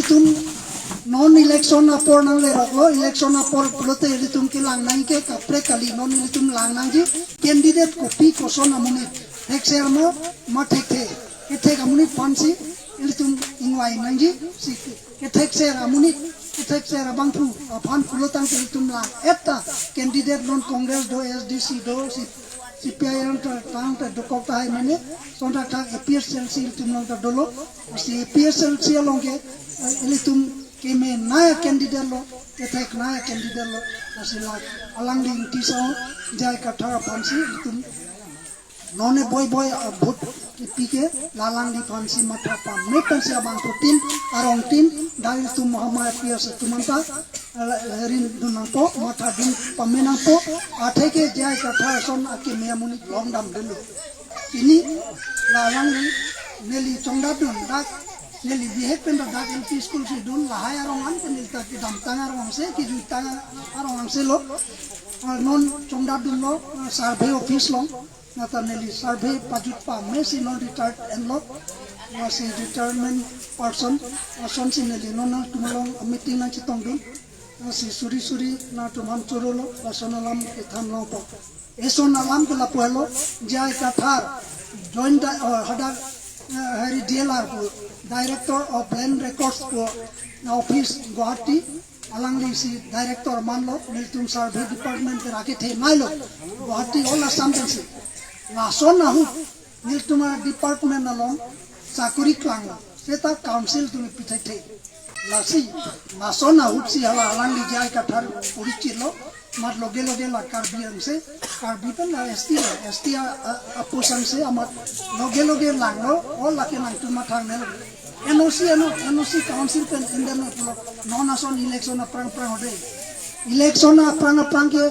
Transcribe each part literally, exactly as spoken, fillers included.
Tum non election apor nangleroklo, election apor pulote ilitum kelang nangji ke kaprek kali, non ilitum lang nangji candidate kopi koson amonit. Thekser mo, ma thekthe. Kethek amonit aphansi ilitum ingvai nangji, si kethekser amonit, kethekser abangphu aphan pulotangte ilitum lang. Eta candidate non Congress do, S D C do, si C P I M ta tangte dokok tahai mane, sonta thang A P H L C ilitum along ta dolo, si A P H L C along ke, eh, ilitum keme naya candidate lo, kethek naya candidate lo, lasi la alangli ingti asong, J I Kathar aphansi ilitum non e boi boi, ah, vote kepi ke, la alangliphansi matha pame pensi abangphutin, arongtin, dak ilitum Mahamaya P S atum anta, eh, rin dun nangpo, matha dun pame nangpo, atheke J I Kathar ason akeme amonit longdam dunlo. Pini la alangli neli chongdadun dak, neli bihek pen dak L P school si dun, lahai arong an pen neli ta kedamtang arong angse, kejuitang arong angse lo. Ah, non chongdadunlo, ah, survey office along. Nata neli survey pajut pamesi non retired enlo. Lasi retirement person, lasonsi neli non nangtum along meeting nangchetongdun. Lasi suri suri nangtum aphan chorolo, lason alam kethan longpo. Eson alam ke lapu helo, J I Kathar, joint di-, oh, hadak, eh, hari D L R pu, Director of Land Records pu, na office Guwahati, alanglisi director manlo, nelitum survey department ke rake the mailo, Guwahati all Assam pensi. Lason ahut, nelitum a-department along sakori klanglo, seta council atum pi thekthe. Lasi, lason ahutsi hala alangli J I Kathar porichitlo, mat loge loge la Karbi angse, Karbi pen la S T la, S T a, a, a-post angse, amat loge loge langlo, o lake nangtum matha nanglo. N O C, N O, N O C council pen endem lo pulo, non ason election aphrang aphrang ode. Election aphrang aphrang ke,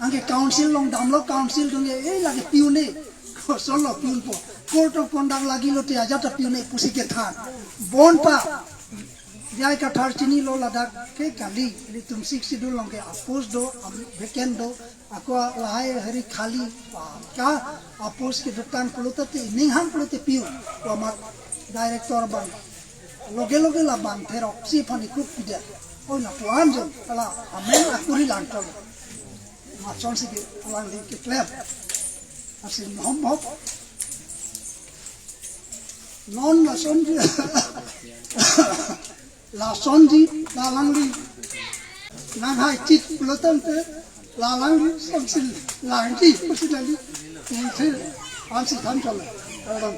anke council along damlo, council atum ke, eh, lake pi-un e. Kosonlo pi-un po. Code of conduct lagilo te ajat ta pi-un e pusi kethan. Bonta J I Kathar chinilo ladak ke kali, ilitum Sixth Schedule along ke a-post do, a-, vacant do, ako lahai hari khali, pa, ka a-post kedotang pulote te, ninghang pulote pi-un, ko amat director abang. Loge loge labang therok si aphan ikup pida. Oi na puan jong, kala amen akuri langtol. Mat asonsi ke alangli keklem. Lasi non hop. Non lasonsi, lasonsi, la alangli nanghai chit pulotangte, la alangli sonsi langji pusi neli, pusi ansi than chole. Pardon.